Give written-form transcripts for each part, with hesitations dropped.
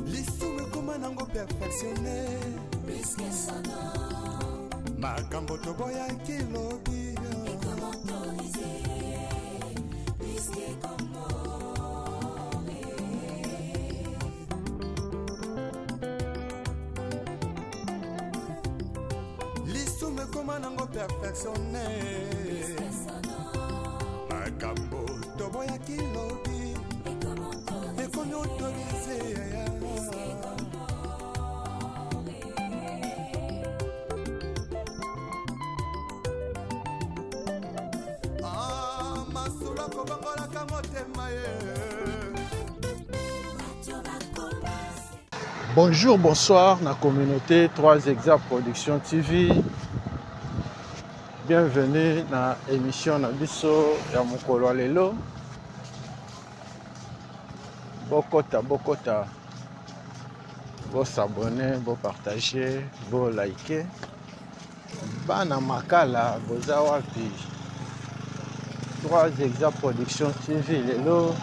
Lisumu ekoma nango perfectionne makambo toboyaki lobi. Lisumu ekoma nango perfectionne makambo toboyaki lobi ekomi autorise. Ah, masolo akobongolaka motema ye. Bonjour, bonsoir, na communauté 3 Exa Production TV. Bienvenue na émission na biso ya mokolo ya lelo. Bokota, bokota, bo s'abonner, bo partager, bo liker. Bana Makala boza wapi? 3 Exa Production TV lelo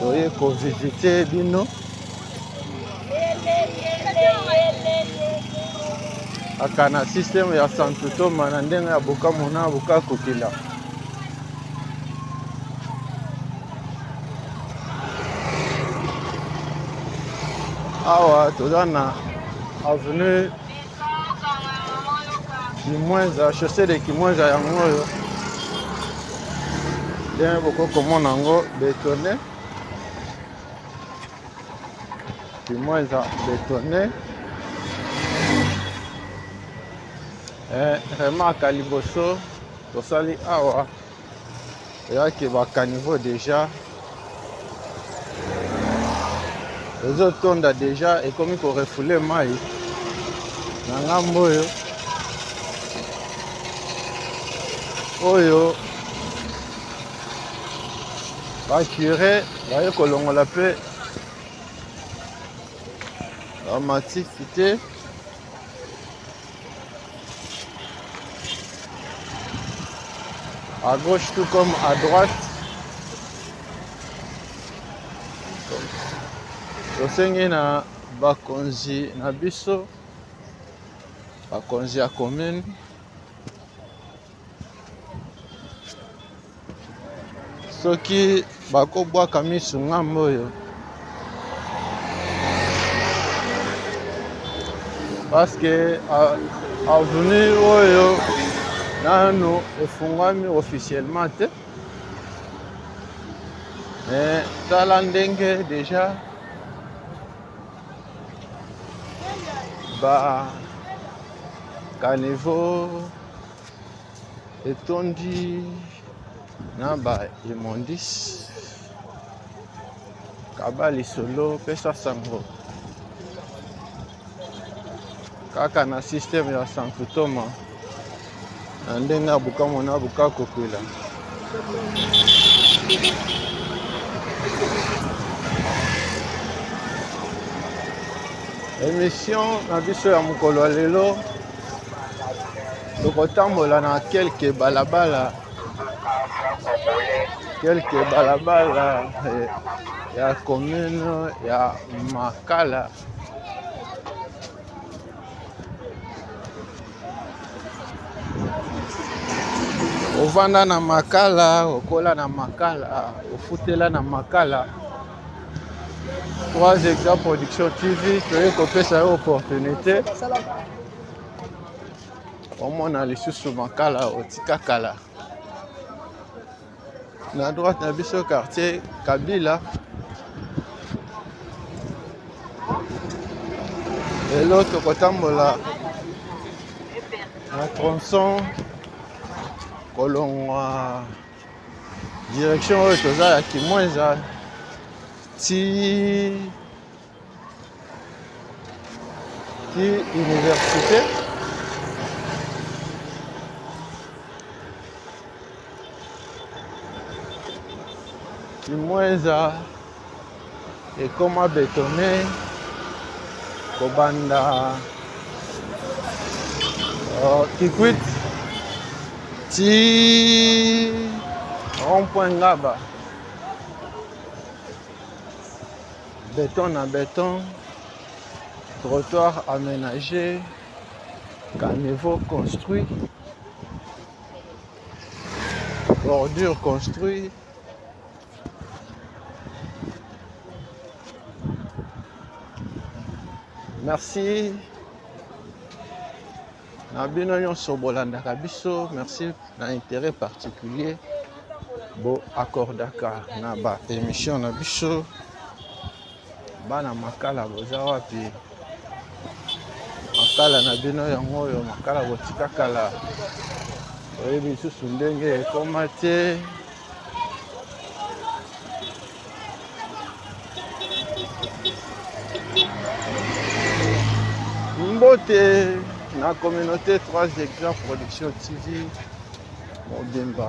toye kovisite bino aka na systeme ya Santu Toma na ndenge ya bokamona bokakokela. Awa toza na avenue Kimwenza, chaussée de Kimwenza yango oyo ndenge bokoki komona yango betone Kimwenza betone. Remarque ya liboso tosali awa eyaki ba caniveau deja ezotonda deja, ekomi korefule mai na ngambo oyo oyo bacure baye kolongola mpe bamatiti te. À gauche tout comme à droite. Tosengi na bakonzi na biso, bakonzi ya commune, soki bakobwaka misu ngambo oyo, parce que avenue oyo nanu efungwami officiellement te, mais tala ndenge deja ba caniveau etondi na ba immondices. Kaba lisolo, pesa sango kaka na systeme ya Santu Toma na ndenge ya bukamona bukakokwela. Émission na biso ya mokolo ya lelo, tokotambola na quelques balabala, quelques balabala ya commune ya Makala. Ovanda na Makala, okola na Makala, ofutela na Makala. 3 Exa Production TV toye kopesa yo opportunité omona lisusu Makala otika kala. Na droite na biso quartier Kabila. Lelo tokotambola na tronçon kolongwa direction oyo toza ya Kimwenza ti ti université. Kimwenza ekoma betone kobanda Kikwit ti rond-point Ngaba. Beton na beton, trottoir aménagé, caniveau construit, bordure construit. Merci na bino nyonso bolandaka biso, merci na intérêt particulier bo accordaka na ba émission na biso. Bana Makala boza wapi? Makala na bino yango oyo, makala botika kala, oyebi lisusu ndenge ekoma te. Mbote na communauté 3 Hectares Production TV mobimba.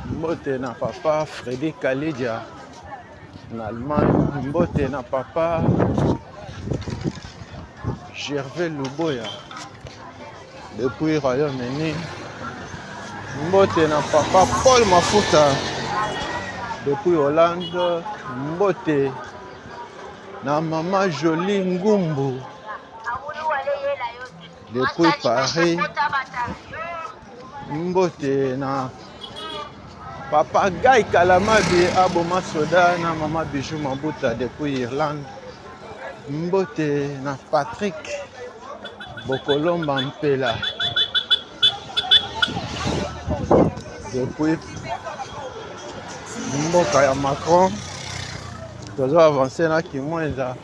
Mbote na papa Freddy Kalidia na Allemagne. Mbote na papa Gervais Luboya depuis Royaume-Uni. Mbote na papa Paul Mafuta depuis Hollande. Mbote na mama Jolie Ngumbu depuis Paris. Mbote na papa Guy Kalamabi aboma soda na mama Bijou Mabuta depuis Irlande. Mbote na Patrick Bokolomba Mpela depuis mboka ya Macron. Tozo avancer na Kimwenza.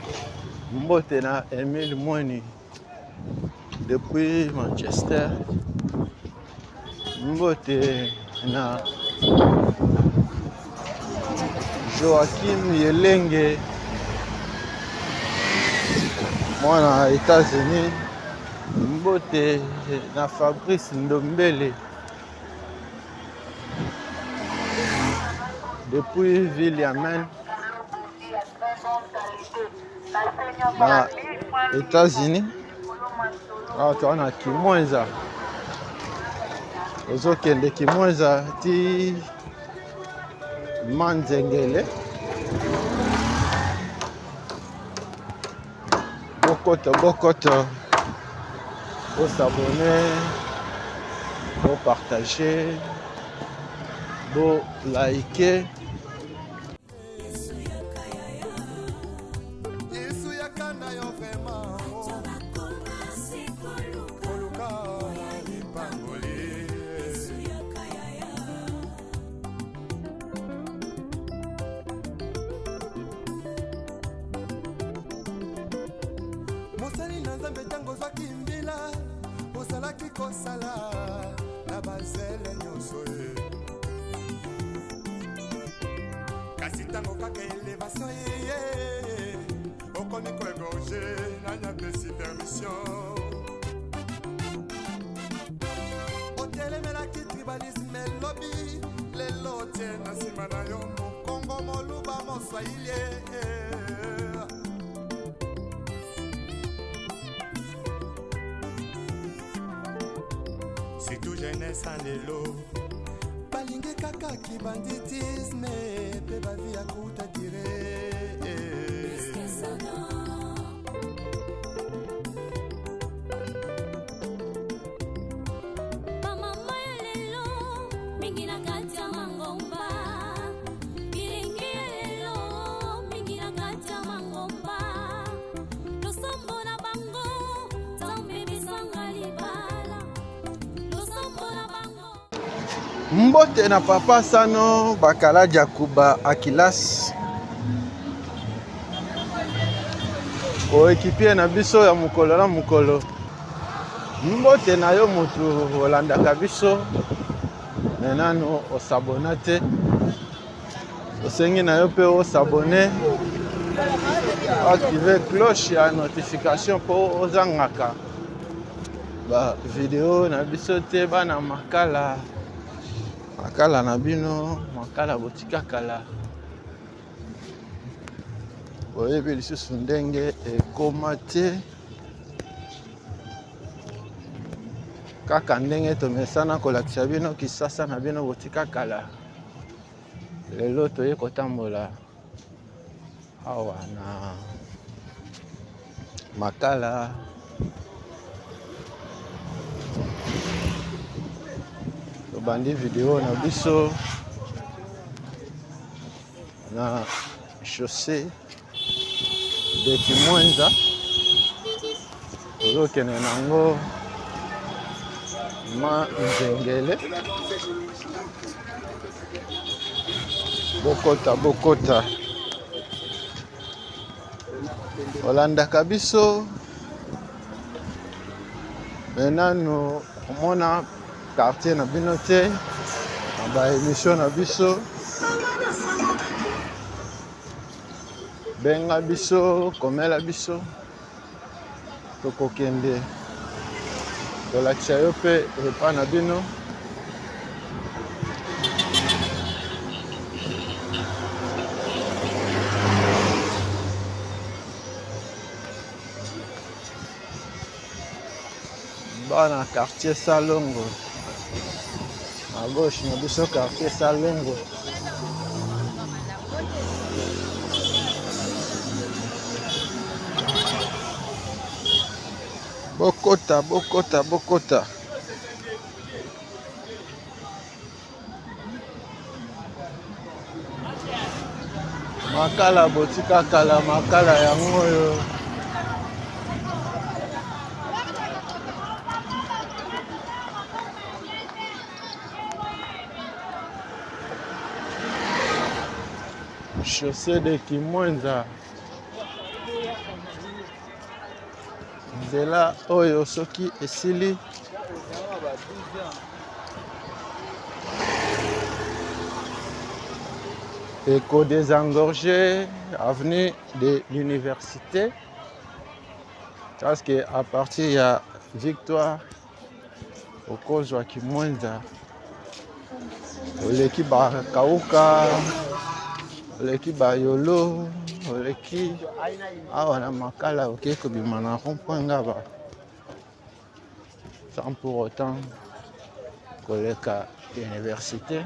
Mbote na Emile Mweni depuis Manchester. Mbote na Joachim Yelenge mwana États-Unis. Mbote na Fabrice Ndombele depuis ville ya Maine na États-Unis. Awa toza na Kimwenza, ozokende Kimwenza ti Manzengele. Bokoto bokoto, bosabone, bopartage, bolike. Yesu yaka na yo vraiment koluka lipamboli. Mosali na Nzambe, ntango ozwaki mbila, ozalaki kosala na bazele nyonso ye. Kasi ntango kaka elevation eye, okomi koégorger. Nani apesi permission? Otelemelaki tribalisme elobi, lelo otie na nsima na yo mokongo, moluba, moswahili. Surtout jeunesse ya lelo balingi kaka kibanditisme mpe bavi ya kuta dire. Bamama ya lelo mingi na kati ya mangomba, bilingi ya lelo mingi na kati ya mangomba, losambo na bango Nzambe bisanga libala, losambo na bango. Mbote na papa Sano Bakala Jakuba Akilas, coéquipier na biso ya mokolo na mokolo. Mbote na yo motu olandaka biso me nanu osabona te, osengi na yo mpe osabone, active cloche ya notification mpo ozangaka ba video na biso te. Bana Makala. Makala na bino, makala botika kala, boyebi lisusu ndenge ekoma te, kaka ndenge tomesana kolakisa bino kisasa na bino botika kala. Lelo toye kotambola awa na Makala. Tobandi video na biso na chaussée de Kimwenza, tozokende nango ma Nzengele. Bokota, bokota, olandaka biso me nanu omona quartier na bino te na ba émission na biso. Benga biso, komela biso, tokokende kolakisa yo mpe epa na bino. Bana quartier Salongo, na gauche na biso quartier Salongo. Bokota, bokota, bokota. Makala botika kala, makala yango oyo. Chaussée de Kimwenza. Nzela oyo soki esili eko désengorger avenue de l'université, parce que à partir ya Victoire okozwa Kimwenza, oleki bakauka, oleki bayolo, oleki awa na Makala, okei kobima na rond point Ngaba sans pour autant koleka université.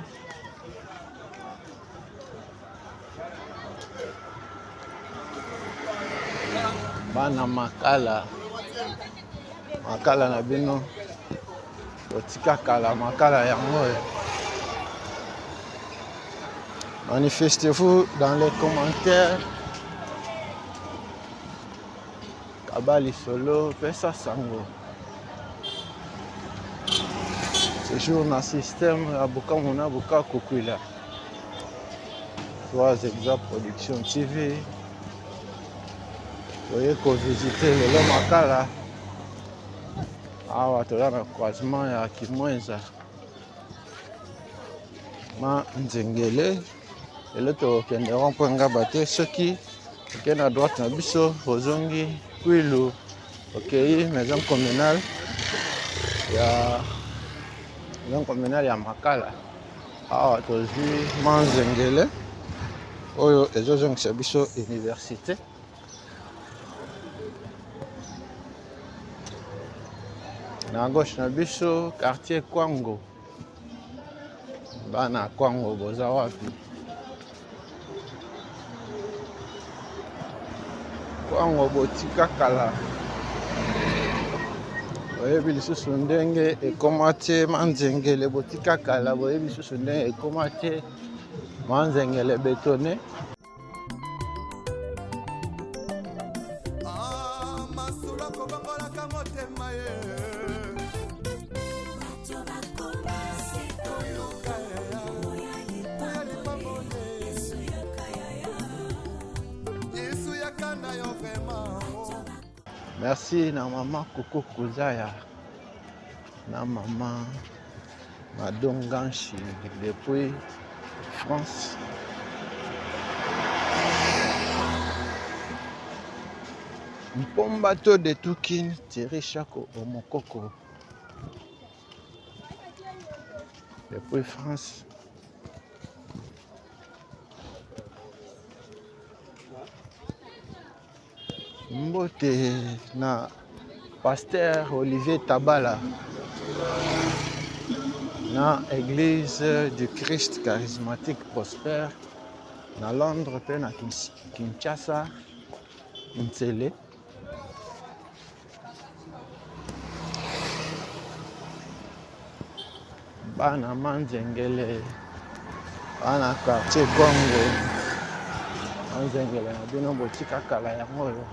Bana Makala, makala na bino botika kala, makala yango oyo. Manifestez-vous dans les commentaires. Kaba lisolo, pesa sango. Toujours na système ya Bukamu na Bukaku Kwila. 3 Exa Production TV. Toye kovisite lelo Makala. Awa toza na croisement ya Kimwenza ma Nzengele. Lelo tokende rond point Ngaba te, soki okei na droite na biso ozongi Kwilu, okei maison communale ya maison communale ya Makala. Awa tozwi Manzengele oyo ezozongisa biso université. Na gauche na biso quartier Kwango. Bana Kwango boza wapi? Kwango botika kala, boyebi lisusu ndenge ekoma te. Manzengele botika kala, boyebi lisusu ndenge ekoma te. Manzengele betone. Ah, masolo akobongolaka motema ye. Toluka ye, lipamboli. Yesu yaka na yo vraiment. Merci na mama Koko Kozaya na mama Madonganshi depuis France. Mpomba to de Tukin, Thierry Chako Omokoko. Depuis France. Mbote na Pasteur Olivier Tabala na Église du Christ charismatique Prosper na Londres mpe na Kinshasa Nsele. Bana Manzengele, bana quartier Congo, Manzengele na bino botika kala yango oyo.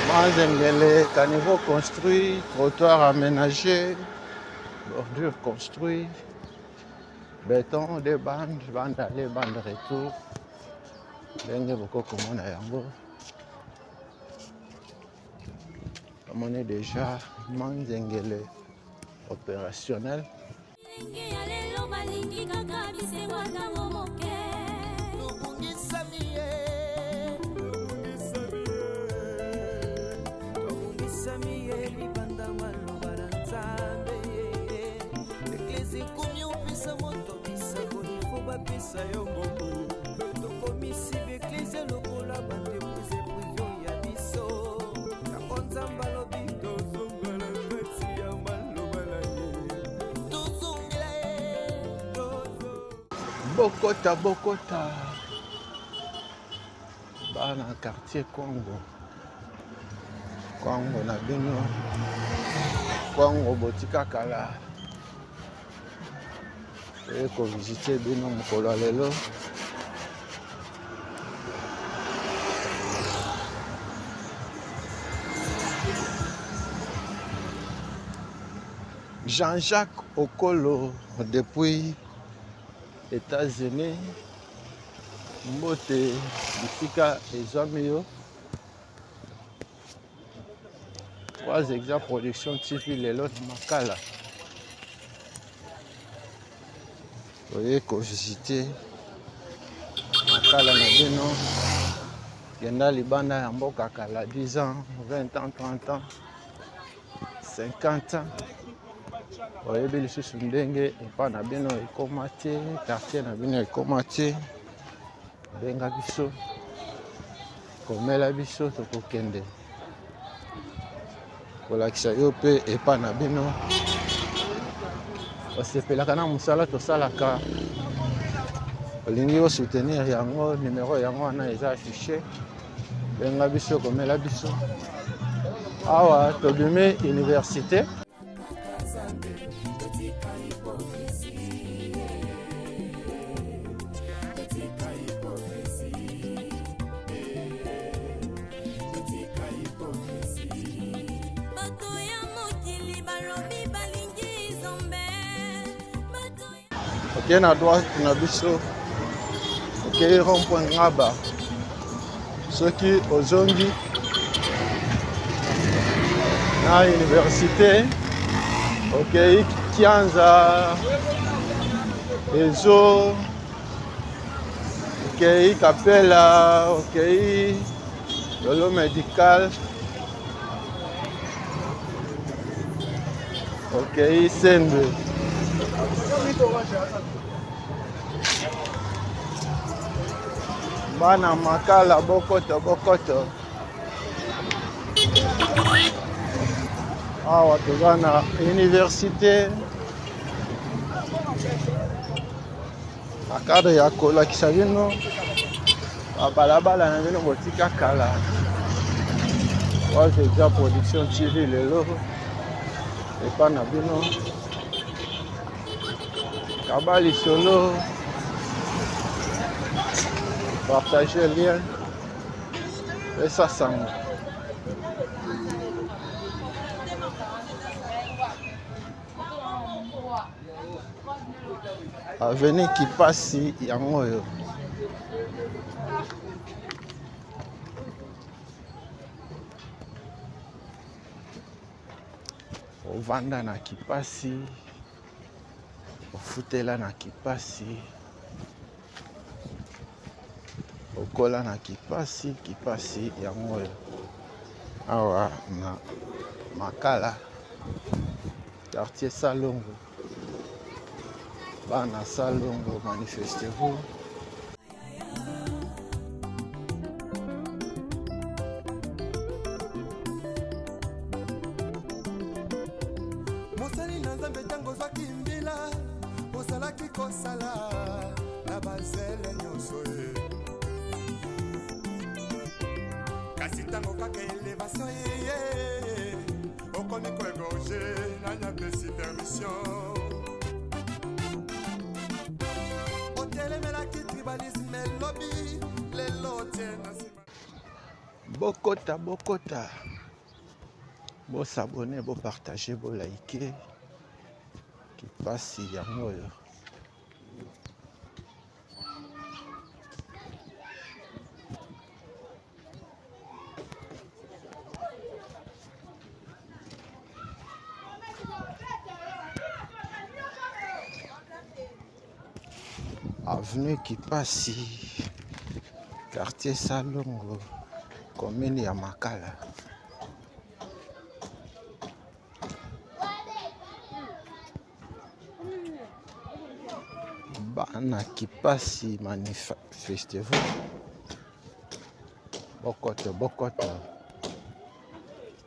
Manzengele, caniveau construit, trottoir aménagé, bordure construit, béton, deux bandes, bande aller, bande retour. Ndenge boko komona yango. Tomoni déjà Manzengele opérationnel. Bokota bokota bana quartier Congo Congo na bino Congo botika kala toye kovisite bino mokolo ya lelo. Jean-Jacques Okolo depuis États-Unis, mbote bisika ezwami yo. 3 Exa Production TV lelo na Makala. Toye kovisite Makala na bino. Kenda libanda ya mboka kala 10 ans, 20 ans, 30 ans, 50 ans. Oyebi lisusu ndenge epa na bino ekoma te, quartier na bino ekoma te. Benga biso, komela biso, tokokende kolakisa yo mpe epa na bino. Osepelaka na mosala tosalaka, olingi osoutenir yango, numero yango wana eza affiché. Benga biso, komela biso. Awa tobimi université. Okei na droite na biso, okei rond point Ngaba. Soki ozongi na université, okei Kianza, Ezo, okei Kapela, okei Lolo Medical, okei Sendwe. Bana Makala bokoto bokoto. Awa toza na université na cadre ya kolakisa bino babalabala na bino botika kala. Oyo Production TV lelo epa na bino. Kaba lisolo, partage lien, pesa sango. Avenue Kipasi yango oyo. Ovanda na Kipasi, ofutela na Kipasi. Okola na kipasi, kipasi yango oyo awa na Makala, quartier Salongo. Bana Salongo, manifestez-vous. Mosali na Nzambe, ntango ozwaki mbila, ozalaki kosala na bazele nyonso ye. Kasi ntango kaka elevation eye, okomi koégorger. Nani apesi permission? Otelemelaki tribalisme elobi, lelo otie na nsima. Bokota, bokota, bos'abonner, bopartager, boliker. Kipasi yango oyo. Avenue Kipasi, quartier Salongo, commune ya Makala. Bana Kipasi, manifestez-vous. Bokoto, bokoto.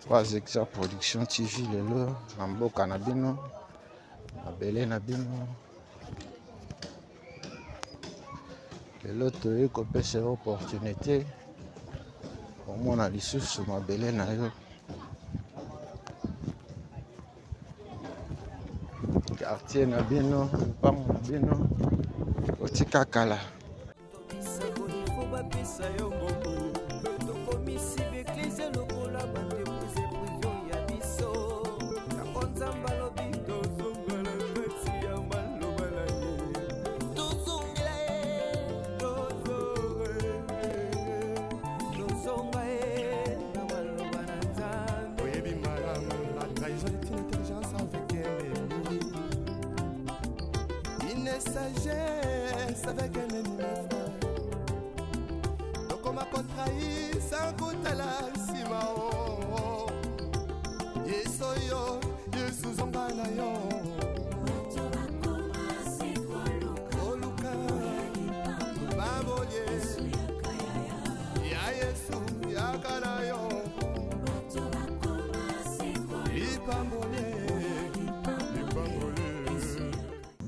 3 Exa Production TV lelo na mboka na bino, mabele na bino. Lelo toyei kopesa yo opportunité omona lisusu mabele na yo, quartier na bino, lupango na bino otika kala. Ifo bapesa yo mbongo. Tokomisi baeklise lokola baentreprise privée ya biso. Yango Nzambe alobi tozongela kati ya maloba na ye. Tozongela ye, tozonga ye na maloba na Nzambe. Oyebi malamu, la trahison est une intelligence avec un ennemi, une sagesse avec un ennemi, mes frères. Tokoma kotrahir sans kotala nsima. O Yesu oyo, Yesu, zonga na yo. Koluka babolie ya Yesu, yaka na yo lipambole, lipambole.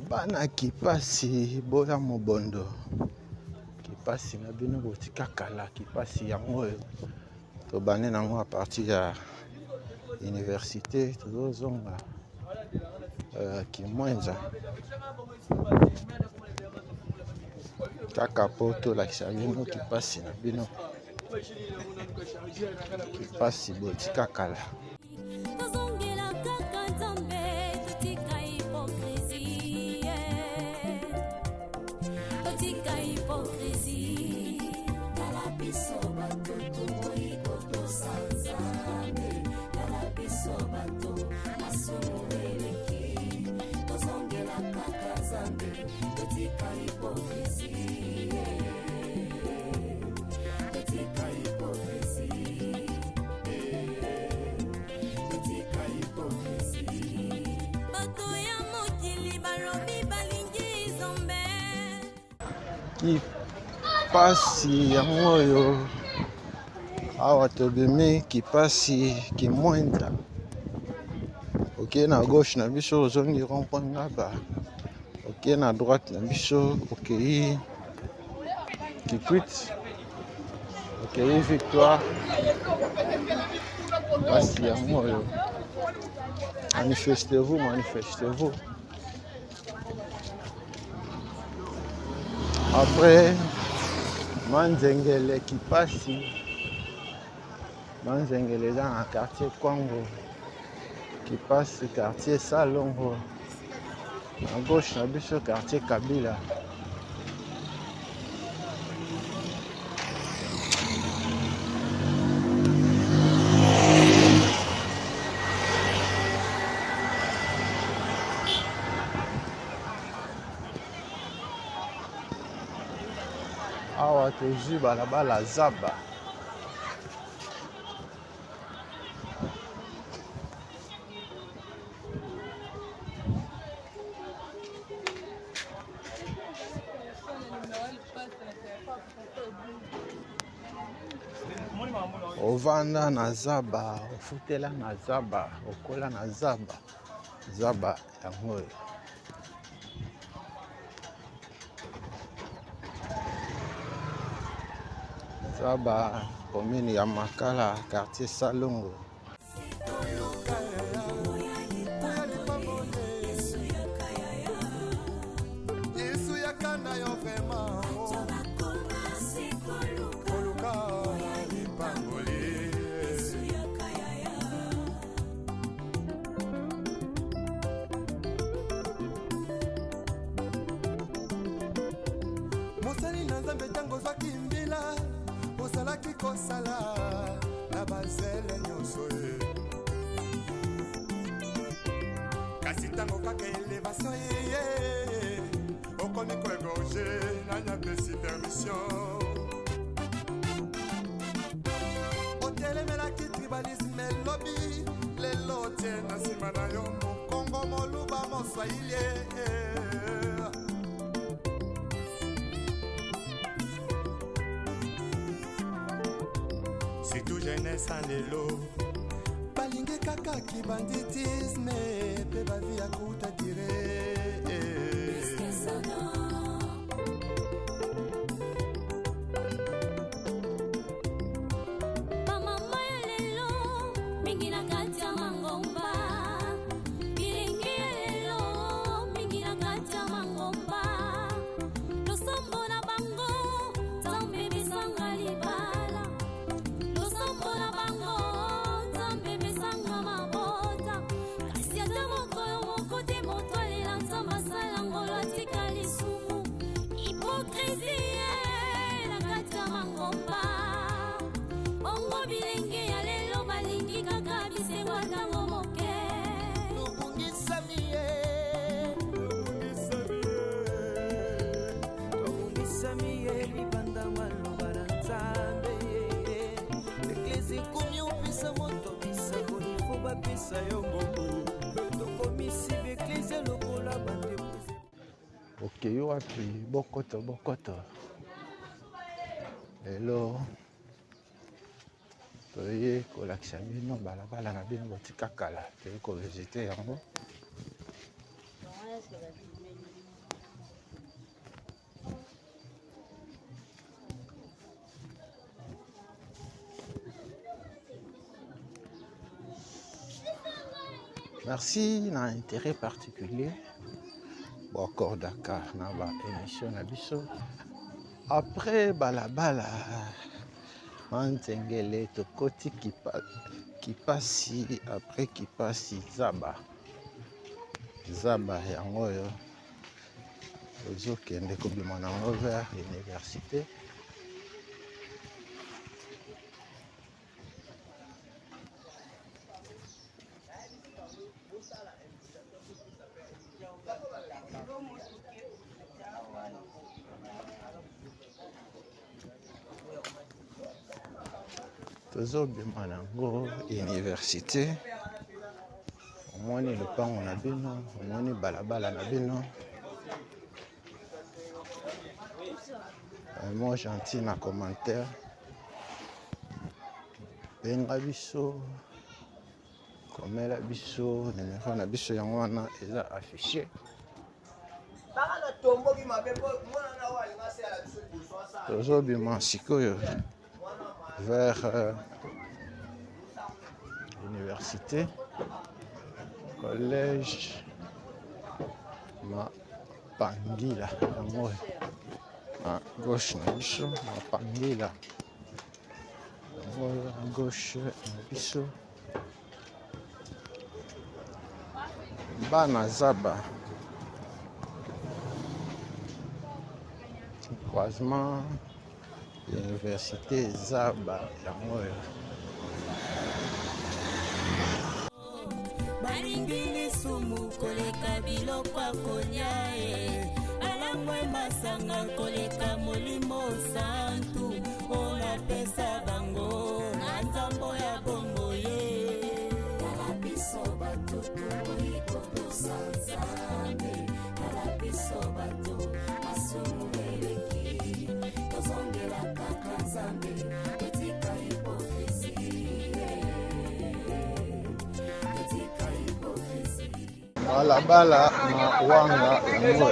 Bana Kipasi, boya mobondo. Kipasi na bino botika kala, kipasi yango oyo. Tobandi nango à partir ya université, tozozonga Kimwenza kaka mpo tolakisa bino kipasi na bino, kipasi botika kala. Tozongela kaka Nzambe, totika hypocrisie, totika hypocrisie. Tala biso bato toboyi kotosa Nzambe. Tala biso bato, masumu eleki. Tozongela kaka Nzambe, totika hypocrisie, totika hypocrisie, totika hypocrisie. Bato ya mokili balobi balingi Nzambe. Kipasi yango oyo. Awa tobimi Kipasi Kimwenza, okei na gauche na biso, ozongi rond point Ngaba. Okei na droite na biso, okei Kikwit, okei Victoire. Pasi yango oyo. Manifestez-vous, manifestez-vous. Après Manzengele, Kipasi, Manzengele eza na quartier Kwango, Kipasi quartier Salongo, na gauche na biso quartier Kabila. Awa tozwi balabala zaba. Ovanda na zaba, ofutela na zaba, okola na zaba. Zaba yango oyo. Zaba, commune ya Makala, quartier Salongo. Yesu yaka na yo vraiment koluka lipamboli. Mosali na Nzambe, ntango ozwaki mbila, ozalaki kosala na bazele nyonso ye. Kasi ntango kaka elevation eye, okomi koegorge. Nani apesi permission? Otelemelaki tribalisme elobi, lelo otie na nsima na yo Mokongo, Moluba, Moswahili. Surtout jeunesse ya lelo balingi kaka kibanditisme mpe bavi ya kuta dire. Bamama ya lelo mingi na kati ya mangomba, bilenge ya lelo mingi na kati ya mangomba, losambo na bango Nzambe besanga libala, losambo na bango Nzambe besanga mabota, kasi ata mokolo moko te moto alela Nzambe asala ngolo atika lisumu. Hypocrisie na kati ya mangomba. Bongo bilenge ya lelo balingi kaka bisengo ntango moke. Tobungisami ye, tobungisami ye libanda maloba na Nzambe. Eklese ekomi opesa moto bisango, ifo bapesa yo mbongo. Tokomisi baeklese lokola baentreprise. Okei wapi? Bokoto bokoto. Lelo toye kolakisa bino balabala na bino botika kala, toye kovisite yango. Merci na intérêt particulier boakordaka na ba émission na biso. Après balabala Manzengele, tokoti Kipasi. Après Kipasi, Zaba. Zaba yango oyo tozokende kobima nango vers université. Tozobima nango université. Omoni lopango na bino, omoni balabala na bino. Vraiment gentil na commentaire, benga biso, komela biso numero na biso yango wana eza affiché. Tozobima sikoyo vers université, collège Mapangila yango oyo na gauche na biso. Mapangila yango oyo na gauche na biso. Bana Zaba, croisement université Zaba yango oyo. Balingi lisumu koleka biloko ya kolia, e alangwe masanga koleka molimo santu. Balabala mawanga yango.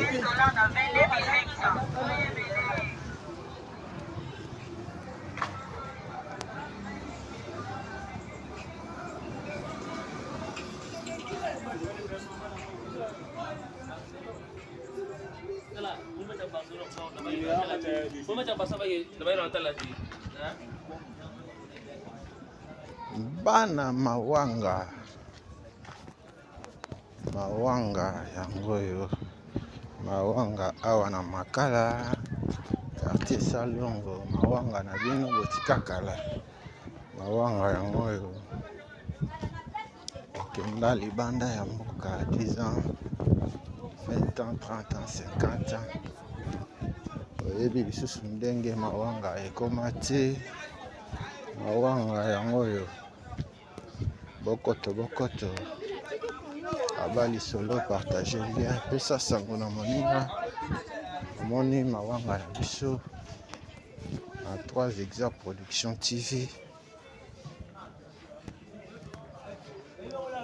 Bana mawanga mawanga yango oyo mawanga awa na makala quartier salongo mawanga na bino botika kala mawanga yango oyo okenda libanda ya mboka 10 ans 20 ans 30 ans 50 ans oyebi lisusu ndenge mawanga ekoma te mawanga yango oyo bokoto bokoto aba lisolo partage lien pesa sango na moninga omoni mawanga na biso na 3 exa production tv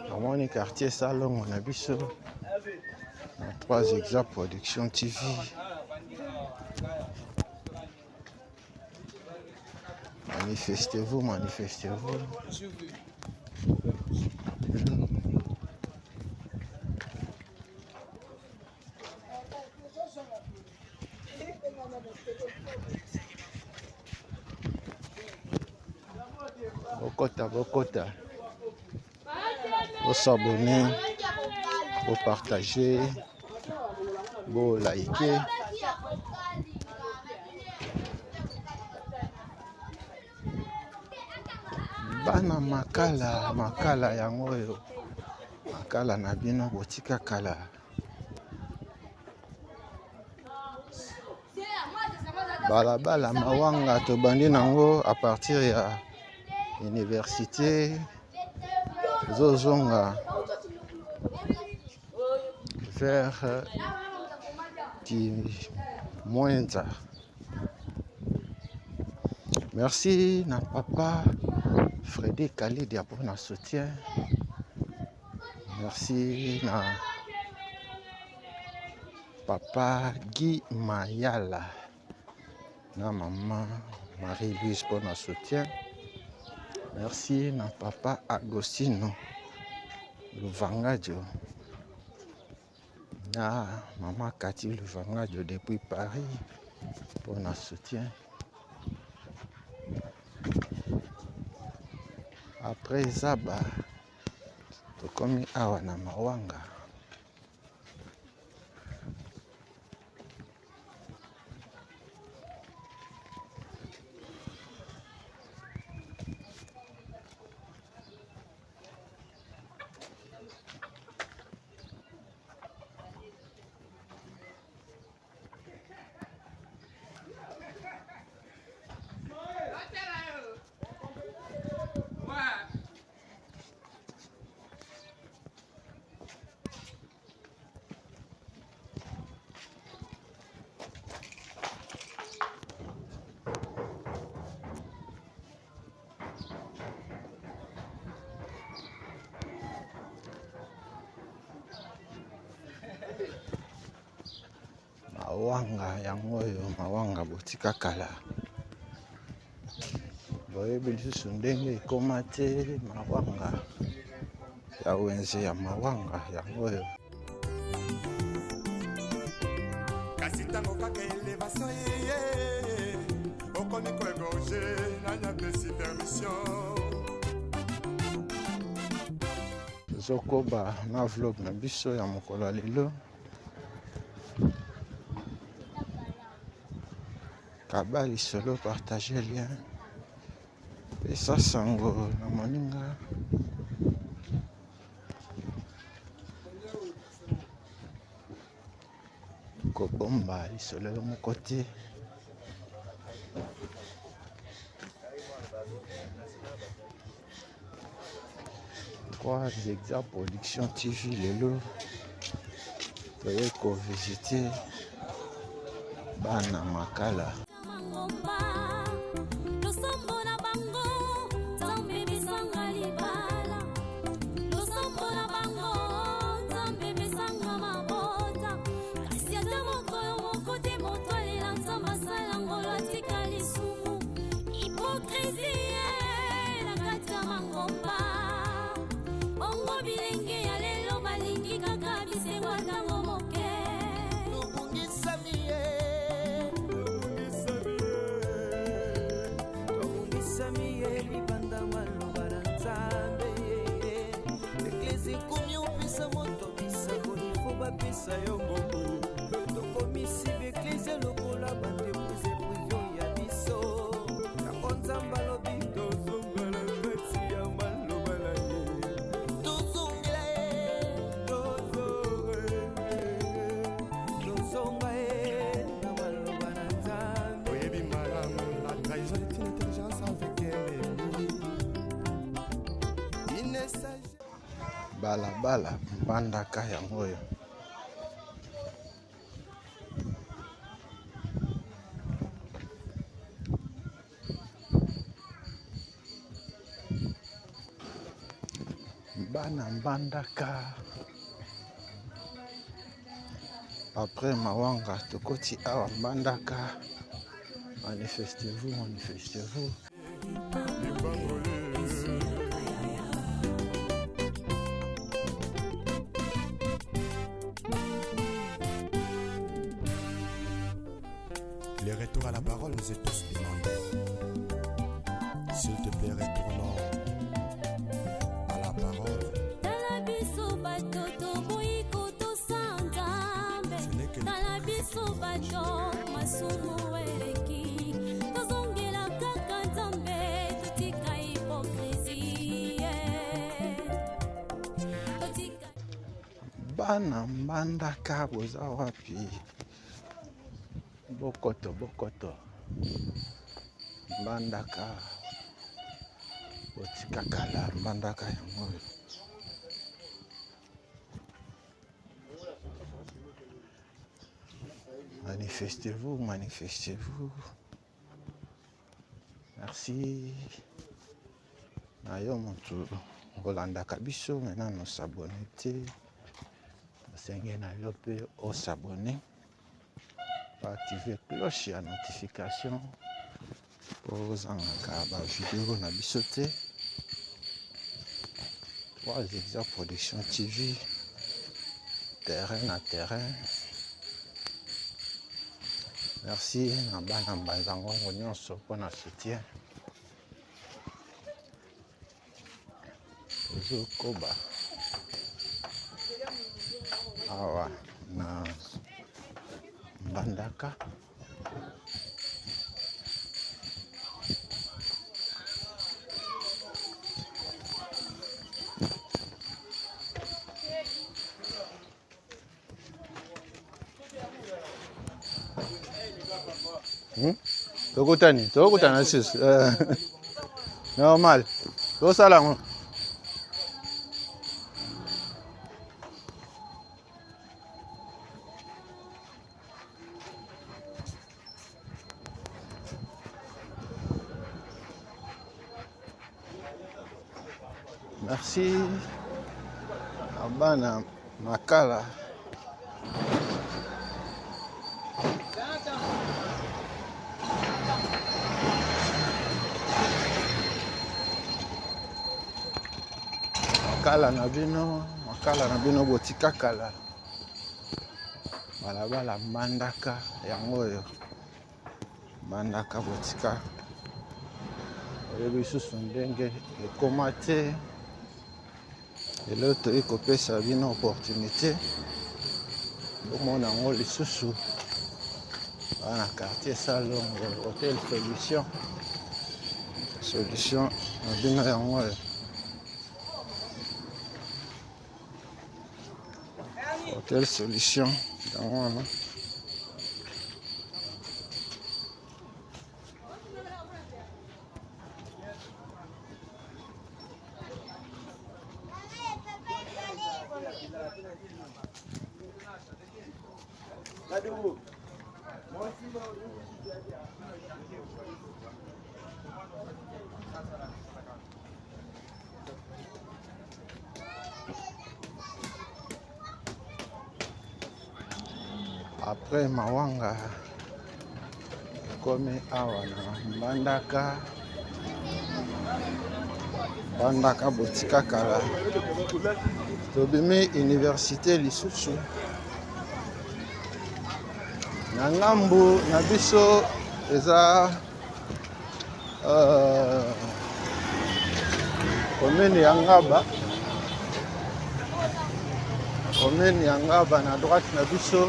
namoni quartier salongo na biso na 3 exa production tv Manifestez-vous, manifestez-vous. Bokota, bokota. Bosabonne, bopartage, bolike. Bana makala, makala yango oyo makala na bino botika kala. Balabala mawanga tobandi nango à partir ya université tozozonga vers Kimwenza. Merci na papa Freddy Kalidia pour na soutien. Merci na papa Guy Mayala na maman Marie-Louise pour na soutien. Merci na papa Agostino Luvangadio na maman Cathy Luvangadio depuis Paris pour na soutien. Après Zaba, tokomi awa na Mawanga. Mawanga yango oyo mawanga botika kala boyebi lisusu ndenge ekoma te mawanga ya wenze ya mawanga yango oyo. Kasi ntango kaka elevation eye okomi koegorge nani apesi permission. Tozokoba na vlog na biso ya mokolo ya lelo. Kaba lisolo, partage lien, pesa sango na moninga. Kobomba lisolo yo moko te. Trois Exa Production TV lelo toye kovisite bana Makala. Mangomba losambo na bango Nzambe mesanga libala losambo na bango Nzambe. apesa yo bomoi. Tokomisi baeklezia lokola baentreprise prive ya biso. Yango Nzambe alobi tozonga na kati ya maloba na ye. Tozongela ye, tozonga ye, tozonga ye na maloba na Nzambe. Oyebi malamu, la trahison est une intelligence avec ennemi. Il ne s'agit Balabala Mbandaka yango oyo. Bana Mbandaka. Après Mawanga, tokoti awa Mbandaka. Manifestez-vous, manifestez-vous. Le retour à la parole nous est tous demandé. S'il te plaît, retournons à la parole. Tala biso bato toboyi kotosa Nzambe. Ce n'est que Tala biso bato masumu eleki, tozongela kaka Nzambe, totika hypocrisie, totika. Bana Mbandaka boza wapi? Bokoto, bokoto. Mbandaka botika kala. Mbandaka yango oyo. Manifestez-vous, manifestez-vous. Merci na yo moto olandaka biso me nano osabone te, osenge na yo mpe osabone, oactive cloche ya notification mpo ozangaka bavideo na biso te. 3 Zigzag Production TV, terrain na terrain. Merci na bana Mbanza Ngongo nyonso mpona soutien. Tozokoba awa na Mbandaka. Tokutani, tokutana lisusu. Normal. Tosala yango. Merci na bana Makala. Makala na bino, makala na bino botika kala. Balabala Mbandaka yango oyo. Mbandaka botika. Oyebi lisusu ndenge ekoma te. Lelo toyei kopesa bino opportunité bomona yango lisusu na quartier Salongo, Hotel Solution. Solution na bino yango oyo. Hotel Solution yango wana. Après Mawanga, komi awa na Mbandaka. Mbandaka botika kala. Tobimi université lisusu. Na ngambu na biso eza commune ya Ngaba. Commune ya Ngaba na droite na biso,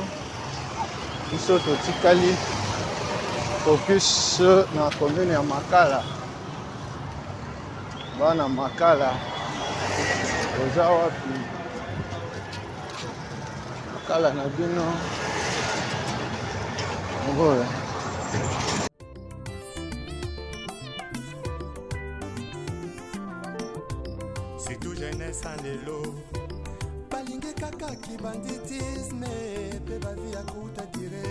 biso totikali focus na commune ya Makala. Bana Makala oza wapi? Makala na bino ngoyo. Surtout jeunesse ya lelo balingi kaka kibanditisme mpe bavi ya kuta dire.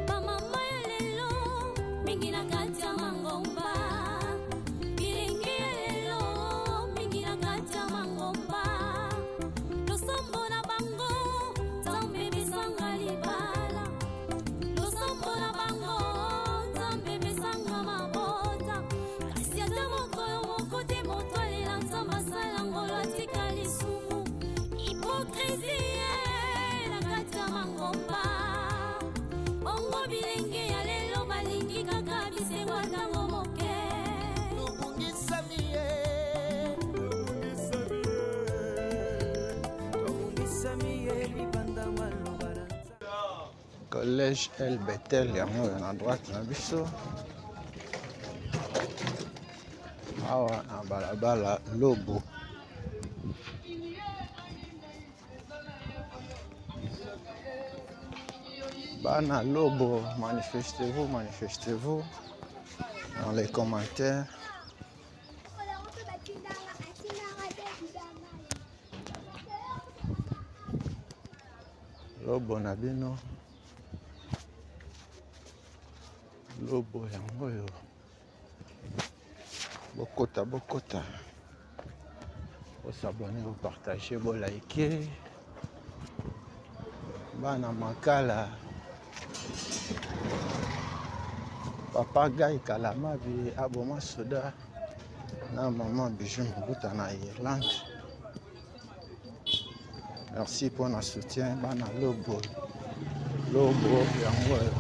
Bamama ya lelo mingi na kati ya mangomba, bilingi ya lelo mingi na kati ya mangomba, losambo na bango Nzambe besanga libala, losambo na bango Nzambe besanga mabota, kasi ata mokolo moko te moto alela Nzambe asala ngolo atika lisumu, hypocrisie na kati ya mangomba. Bongo bilenge ya lelo balingi kaka bisengo ntango moke. Tobungisami ye, tobungisami ye libanda maloba na Nzambe. Collège El Bethel yango oyo na droite na biso awa na balabala Lobo. Bana Lobo, manifestez-vous, manifestez-vous dans les commentaires. Lobo na bino, Lobo yango oyo, bokota bokota, bosabone, bopartage, bolike. Bana Makala, papa Guy Kalamabi aboma soda na maman Bijou Mabuta na Irlande. Merci pour notre soutien bana Lobo, Lobo yango oyo.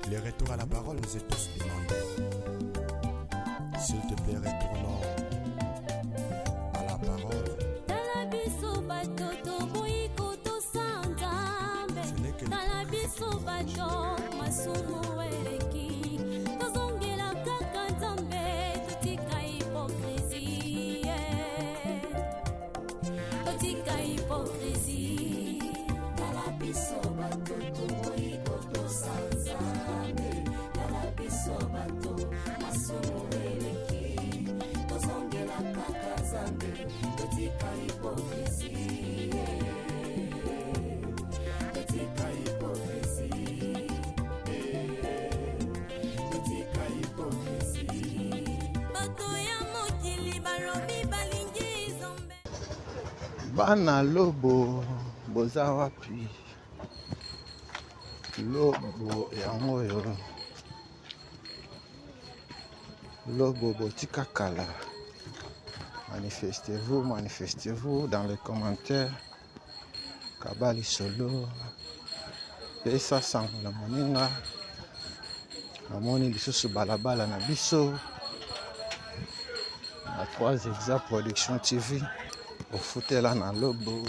Le retour à la parole nous est tous demandé. S'il te plaît, retournons à la parole. Tala biso bato toboyi kotosa Nzambe, Ce n'est que tala biso bato masumu eleki, tozongela kaka Nzambe, totika hypocrisie, totika hypocrisie. Tala biso bato toboyi kotosa Nzambe, tala biso bato masumu eleki, tozongela kaka Nzambe, totika hypocrisie, totika hypocrisie, totika hypocrisie. Bato ya mokili balobi balingi Nzambe. Bana Lobo boza wapi? Lobo yango oyo, Lobo botika kala. Manifestez-vous, manifestez-vous dans les commentaires. Kabali solo, pesa sango na moninga. Namoni lisusu balabala na biso na 3 Exa Production TV. Ofutela na Lobo,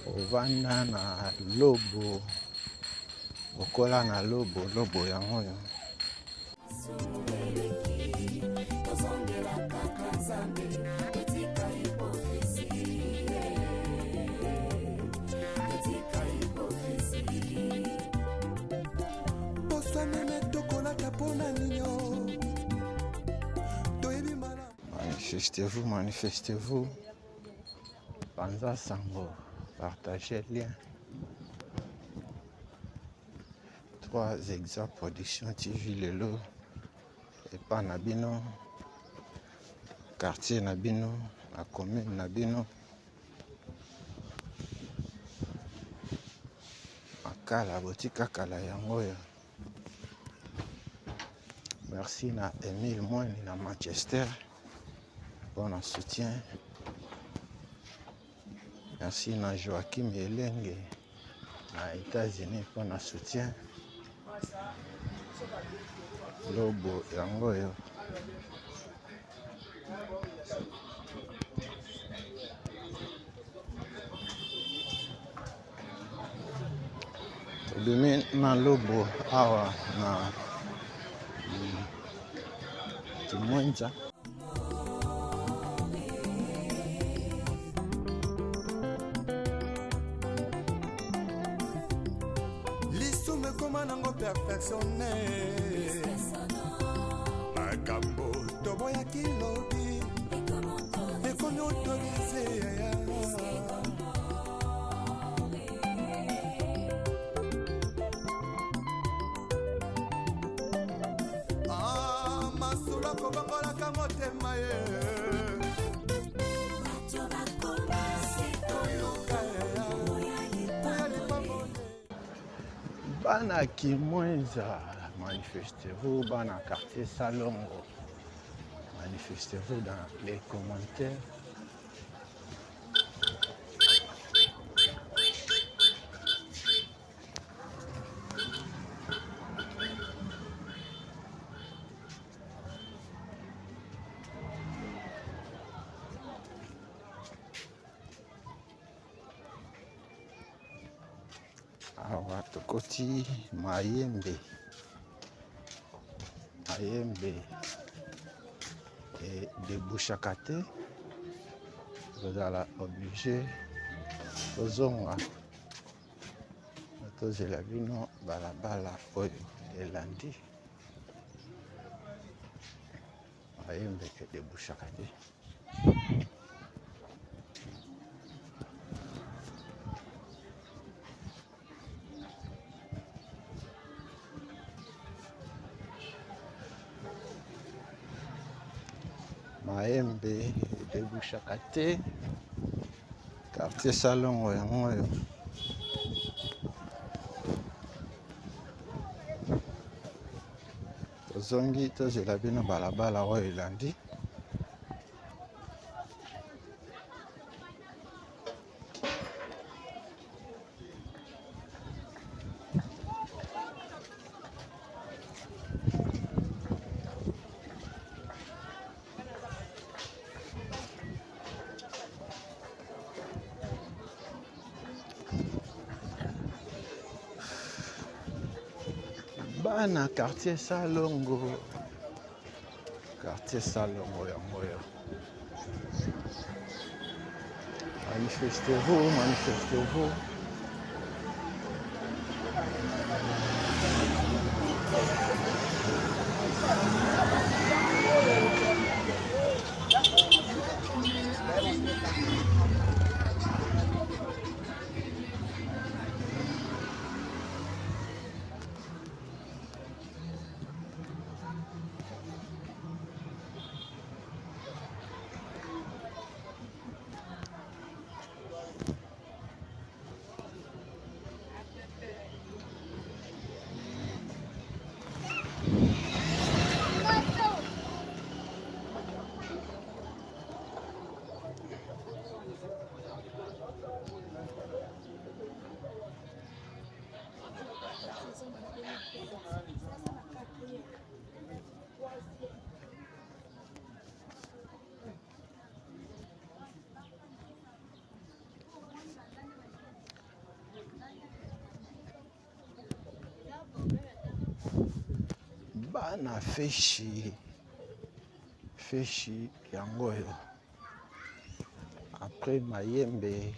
ovanda na Lobo, okola na Lobo, Lobo yango oyo. Posa meme tokolata mpona ninio toyebi malamu. Manifestez-vous, manifestez-vous. Panza sango, partagez lien. 3 Exa Production TV lelo epa na bino, quartier na bino, na commune na bino. Makala botika kala yango oyo. Merci na Emile Mwani na Manchester pour notre soutien. Merci na Joachim Elenge na États-Unis mpo na soutien. Lobo yango oyo. Tobimi na lobo awa na Kimwenza. Lisumu ekoma nango perfectionne makambo toboyaki lobi ekomi autorise yaya. Ah, masolo akobongolaka motema ye toluka yaya lipamboli. Bana Kimwenza, manifestez-vous. Bana quartier Salongo, manifestez-vous dans les commentaires. Awa tokoti Mayembe, Mayembe edebushaka te, tozala oblige tozonga tozela bino balabala oyo elandi. Mayembe edebushaka te. Mayembe edebushaka te. Quartier Salongo yango oyo. Tozongi tozela bino balabala oyo elandi. Bana quartier Salongo, quartier Salongo yango oyo. Manifestez-vous, manifestez-vous. Bana feshi, feshi yango oyo. Après Mayembe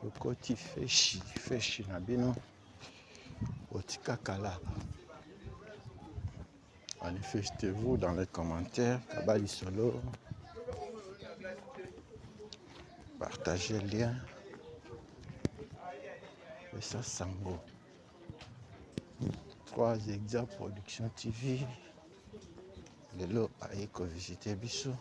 tokoti feshi, feshi na bino otika kala. Manifestez-vous dans les commentaires, Kabali Solo. Partagez le lien. Et ça, Sango. 3 Exa Production TV. Lelo aye ko visiter biso.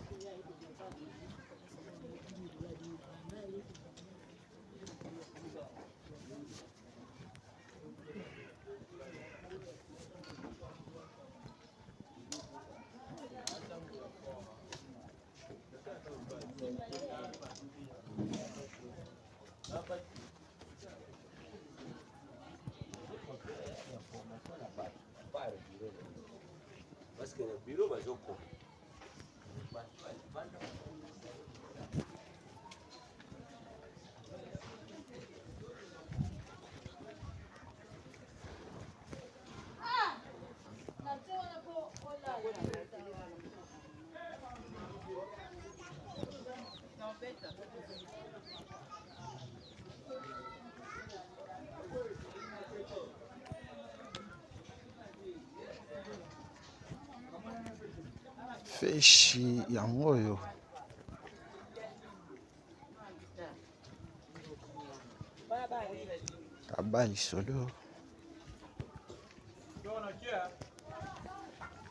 que na bureau bazokoma. Feshi yango oyo kaba lisolo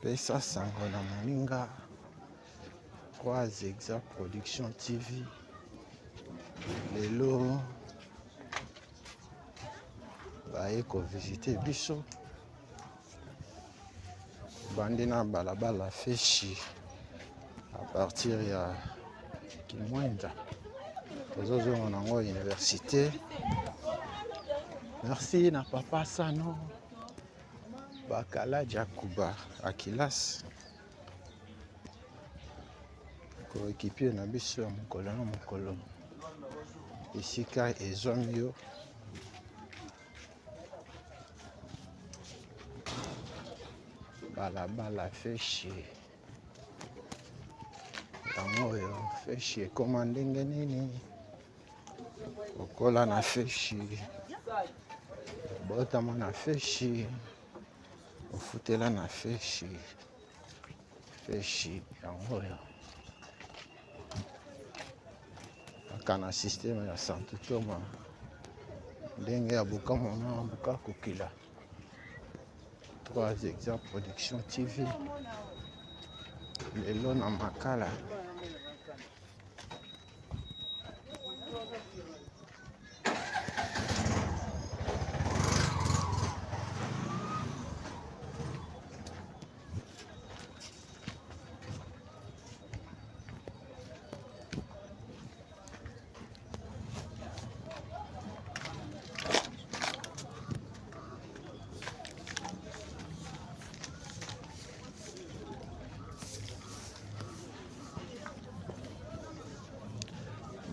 pesa sango na moninga 3 Exa Production TV lelo baye kovisite biso bandi na balabala feshi à partir ya Kimwenza tozozonga nango université. Merci na papa Sano Bakala Jakuba Akilas coéquipier na biso ya mokolo na mokolo esika ezwami yo. Balabala feshi yango oyo feshi ekoma ndenge nini okola na feshi obotama na feshi ofutela na feshi feshi yango oyo kaka na systeme ya santu toma ndenge ya bokamona buka kokila 3 Exa Production TV lelo na makala.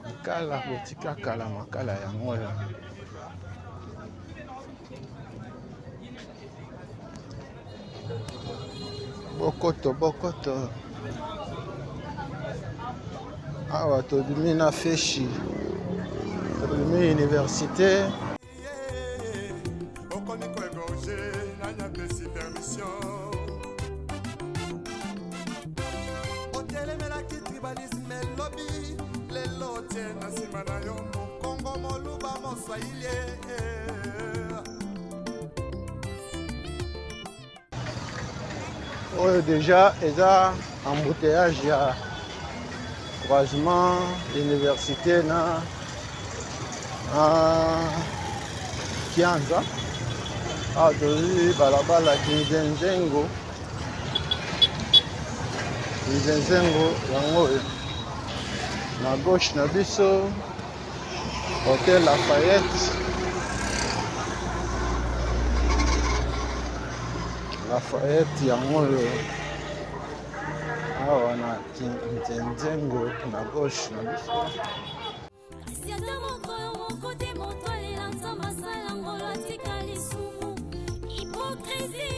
Makala botika kala makala yango oyo bokoto bokoto awa tobimi na feshi tobimi université. Okomi koegorge nani apesi permission otelemelaki tribalisme elobi lelo otie na nsima na yo mokongo moluba moswahili. Oyo deja eza embouteillage ya croisement université na Kianza. Awa tozwi balabala Kinzenzengo, Kinzenzengo yango oyo na gauche na biso Hotel Lafayette. Lafayette yango oyo awa na Kinzenzengo na gauche na biso. Kasi ata mokolo moko te moto alela Nzambe asala ngolo atika lisumu hypocrisie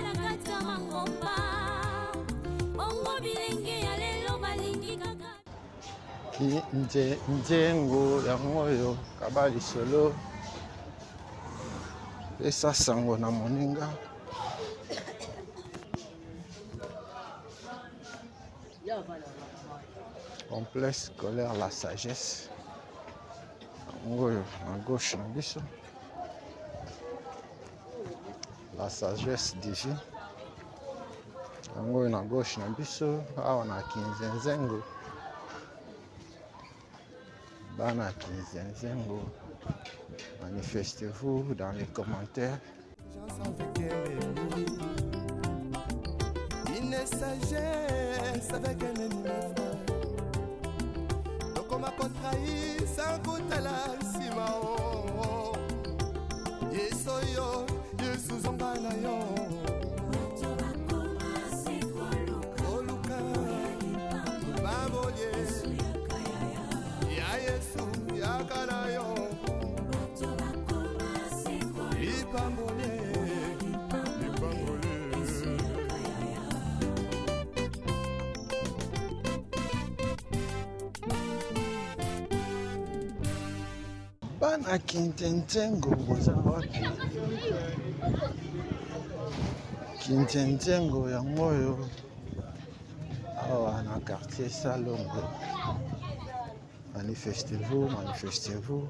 na kati ya mangomba bongo bilenge ya lelo balingi kaka Kinzenzengo yango oyo kaba lisolo pesa sango na moninga. Complexe scolaire La Sagesse yango oyo na gauche na biso La Sagesse divine yango oyo na gauche na biso awa na Kinzenzengo bana Kinzenzengo manifestez-vous dans les commentaires. Avec un ennemi, une sagesse avec un ennemi, mes frères. Tokoma kotrahi sans kotala nsima o Yesu oyo Yesu zonga na yo. Bato bakoma Bana Kinzenzengo boza wapi? Kinzenzengo yango oyo awa na quartier Salongo. Manifestez-vous, manifestez-vous.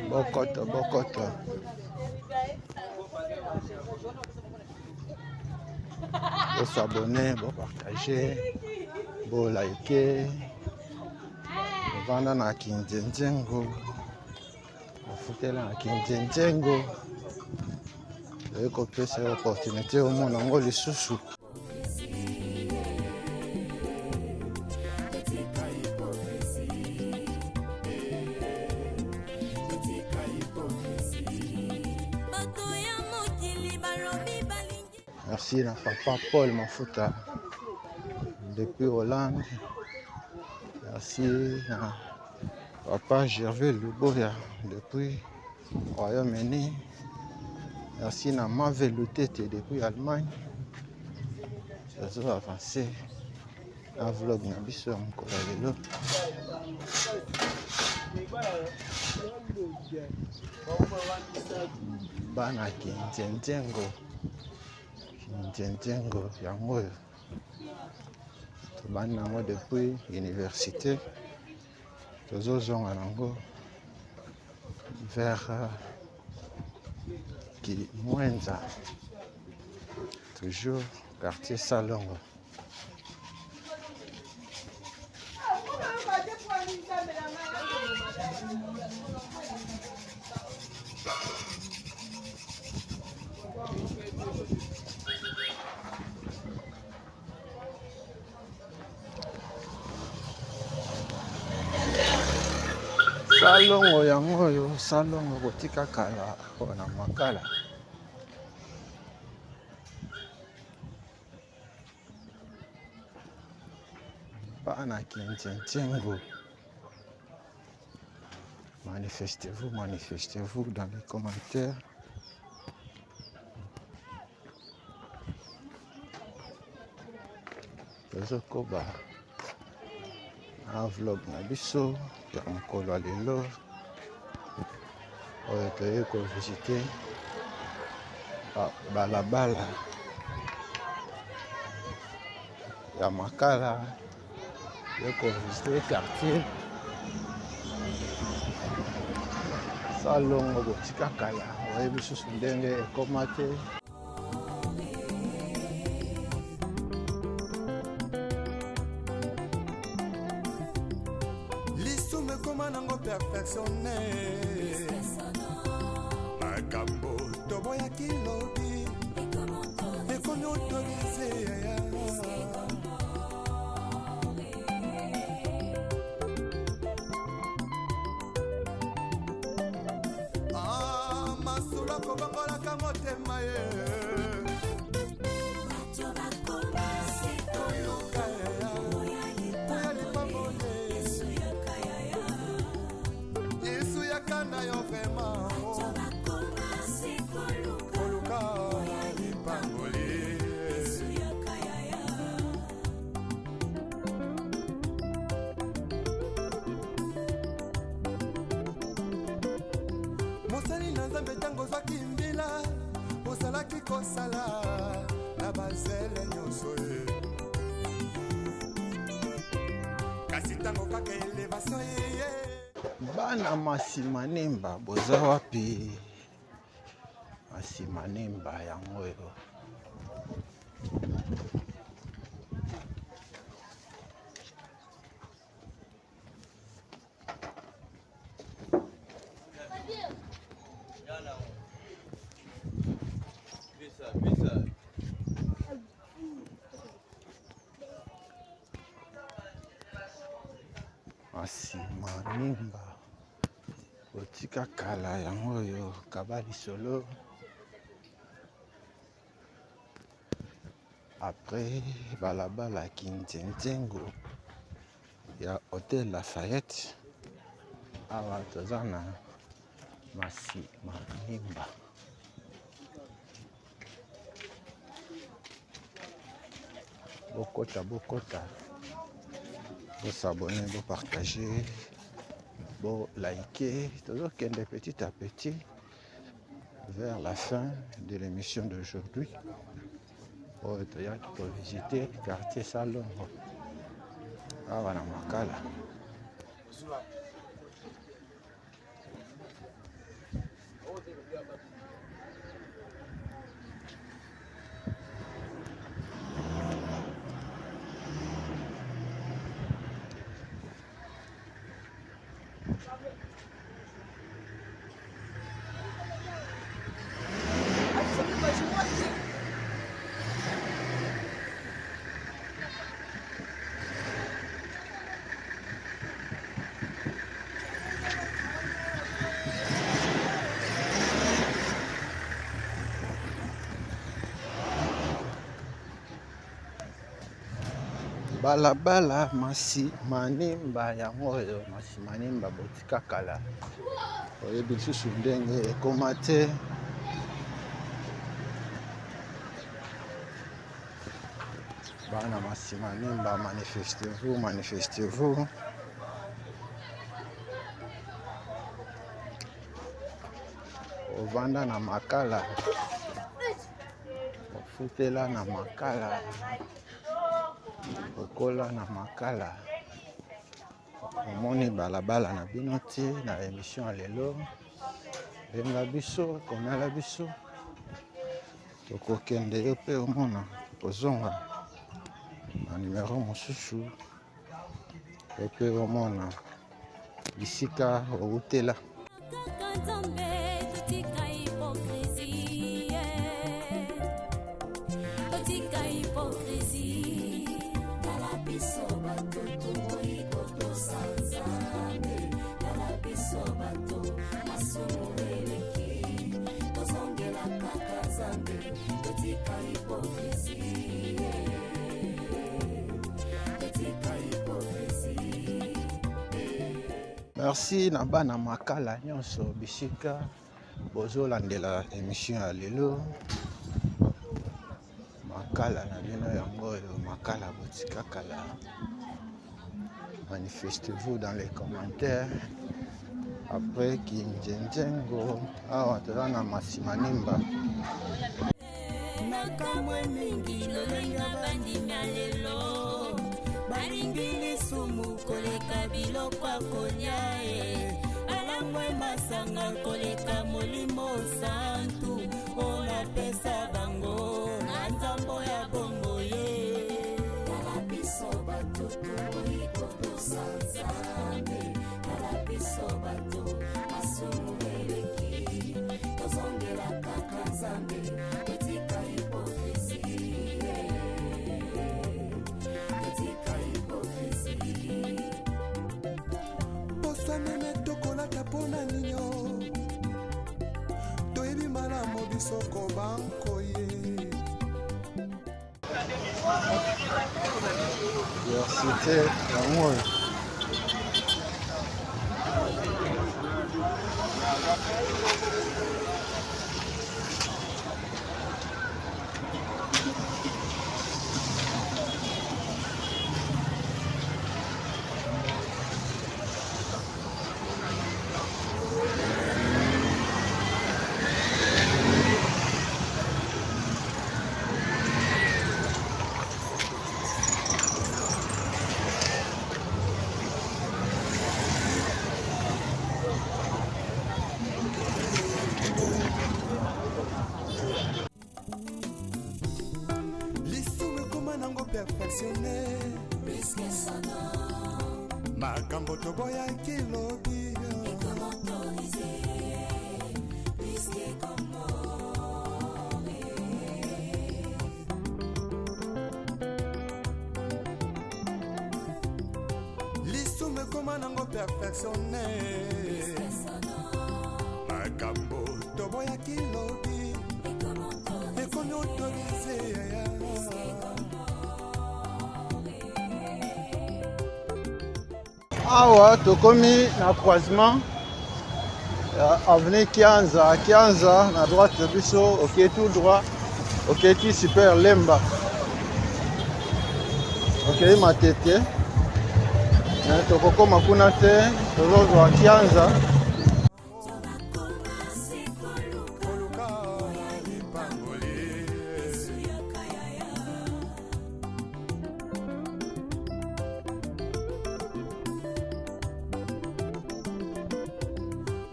Bokoto, bokoto. Bosabone, bopartage, bolike. Ovanda na Kinzenzengo, ofutela na Kinzenzengo, oye kopesa yo opportunité omona yango lisusu. Merci na papa Paul Mafuta depuis Hollande. Merci na papa Gervais Luboya depuis Royaume-Uni. Merci na Mave Lutete depuis Allemagne. Tozo avancer na vlog na biso ya mokolo ya lelo. Bana Kinzenzengo, Kinzenzengo yango oyo tobandi nango depuis université, tozozonga nango vers Kimwenza, toujours quartier Salongo. Salongo yango oyo, salongo kotika kala na makala. Bana Kinzenzengo, manifestez-vous, manifestez-vous dans les commentaires. Tozokoba na vlog na biso ya mokolo ya lelo oyo toyei kovisite balabala ya Makala, toyei kovisite quartier Salongo botika kala, oyebi susu ndenge ekoma te. Lisumu ekoma nango perfectionne makambo toboyaki lobi ekomi autorise. Ah, masolo akobongolaka motema ye Yesu yaka na yo vraiment koluka lipamboli. Mosali na Nzambe, ntango ozwaki mbila, ozalaki kosala na bazele nyonso ye, kasi ntango kaka elevation eye. Bana Masimanemba boza wapi? Masimanemba yango oyo. Masimanemba botika kala yango oyo, kaba lisolo après balabala Kinzenzengo ya Hotel Lafayette. Awa toza na Masimanimba. Bokota, bokota, bosabone, bopartage, bolike. Tozokende petit à petit vers la fin de l'émission d'aujourd'hui. Oyo toyaki kovisite quartier Salongo awa na Makala. Balabala masi manimba yango oyo masi manimba botika kala oyebi lisusu ndenge ekoma te. Bana Masimanimba, manifestez-vous, manifestez-vous. Ovanda na Makala, ofutela na Makala, okola na Makala. Omoni balabala na bino te na émission ya lelo. Benga biso, komela biso, tokokende yo mpe omona, tokozonga na numero mosusu yo mpe omona bisika owutela. Kaka Nzambe, totika hypocrisie, totika hypocrisie. Tala biso bato toboyi kotosa Nzambe, tala biso bato masumu eleki, tozongela kaka Nzambe, totika hypocrisie, totika hypocrisie. Merci na bana Makala nyonso bisika bozolandela émission ya lelo. Makala na bino yango oyo, Makala botika kala. Manifestez-vous dans les commentaires. Après Kinjenjengo, awa toza na Masimanimba. Nakamwe mingi lolenge bandimi ya lelo balingi lisumu koleka biloko ya kolia e balangwe masanga koleka molimo santu oyo napesa bango na nzambo ya bomboye. Tala biso bato toboyi kotosa Nzambe, tala biso bato masumu eleki, tozongela kaka Nzambe, totika hypocrisie, totika hypocrisie. Posa meme tokolata mpona ninyo, toyebi malamu biso kobankoye. Diversité yango oyo. Lisumu ekoma nango perfectionne, makambo toboyaki lobi lisumu ekoma nango perfectionne, makambo toboyaki lobi ekomi autorise. Awa tokomi na croisement Avenue Kianza, Kianza na droite na biso, okei tout droit, okei ti super Lemba, okei Matete, mais tokokoma kuna te, tozozwa Kianza.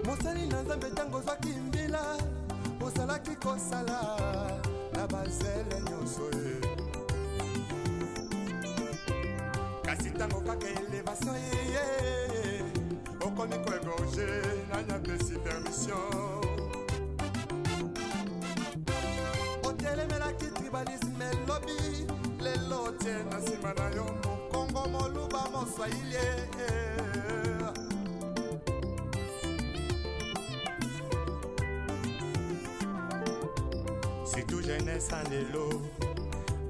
Mosali na Nzambe, ntango ozwaki mbila, ozalaki kosala na bazele nyonso ye. Kasi ntango kaka elevation eye, okomi koegorge, nani apesi permission? Otelemelaki tribalisme elobi, lelo otie na nsima na yo mokongo, moluba, moswahili. Surtout jeunesse ya lelo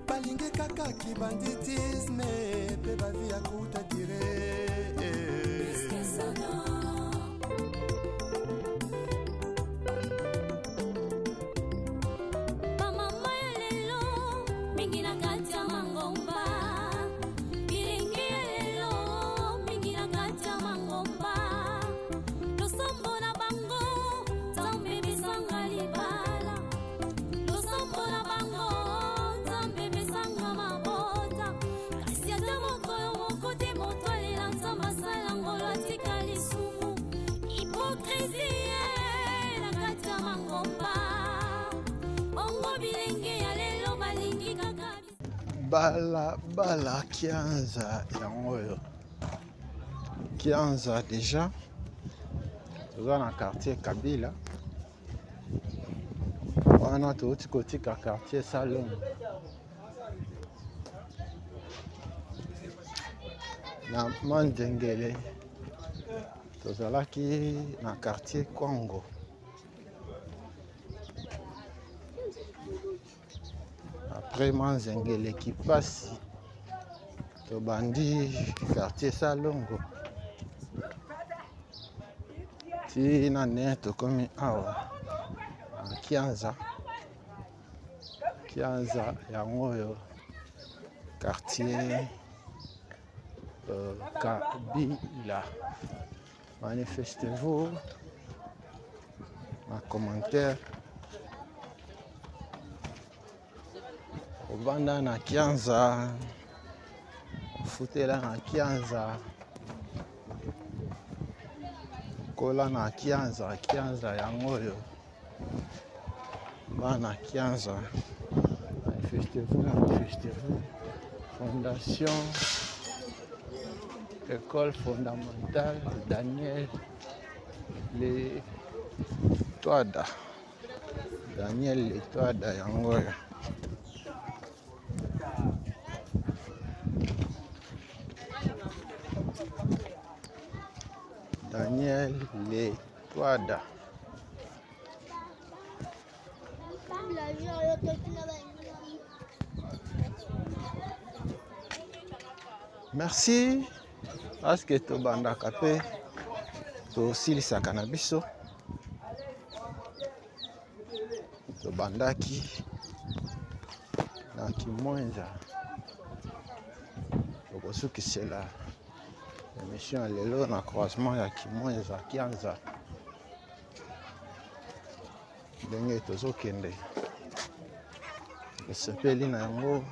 balingi kaka kibanditisme mpe bavi ya kuta dire. Bamama ya lelo mingi na kati ya mangomba, bilingi ya lelo mingi na kati ya mangomba, losambo na bango Nzambe besanga libala, losambo na bango Nzambe besanga mabota, kasi ata mokolo moko te moto alela Nzambe asala ngolo atika lisumu. Hypocrisie na kati ya mangomba, bongo bilenge ya lelo balingi kaka Balabala Kianza yango oyo, Kianza déjà toza na quartier Kabila wana, touti kotika quartier Salon na Mandengele, tozalaki na quartier Congo. Après Manzengele Kipasi, tobandi quartier Salongo ti na ne tokomi awa na Kianza. Kianza yango oyo, quartier Kabila. Manifestez-vous na commentaire. Obanda na Kianza, ofutela na Kianza, kola na Kianza. Kianza yango oyo, bana Kianza, manifestez-vous, manifestez-vous. Fondation École fondamentale Daniel Letoada, Daniel Letoada yango oyo. Daniel Letoada. Merci, parce que tobandaka mpe tosilisaka na biso. Tobandaki na Kimwenza, tokosukisela émission ya lelo na croisement ya Kimwenza Kianza. Ndenge tozokende, esepeli na yango.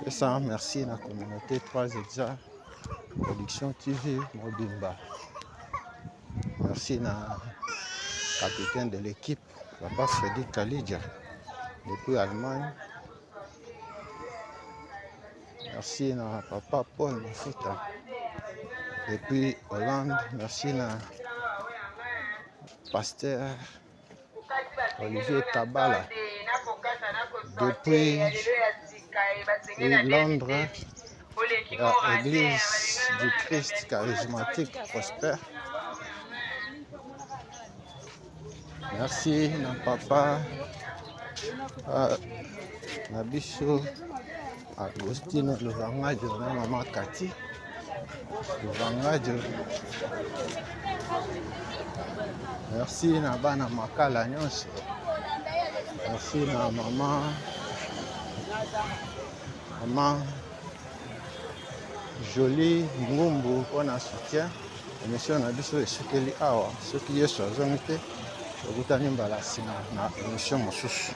Pesa merci na communauté 3 Exa Production TV mobimba. Merci na capitaine de l'équipe, papa Freddy Kalidja depuis Allemagne. Merci na papa Paul Mafuta depuis Hollande. Merci na pasteur Olivier Tabala depuis Londres, l'église du Christ charismatique Prosper. Merci na papa na biso Agostino Lovangadio na mama Kati. Vangadio. Merci na bana makala nyonso. Merci na mama mama Jolie Ngumbu mpona soutien. Emission na biso esukeli awa. Soki Yesu azongi te, tokutani mbala nsima na emission mosusu.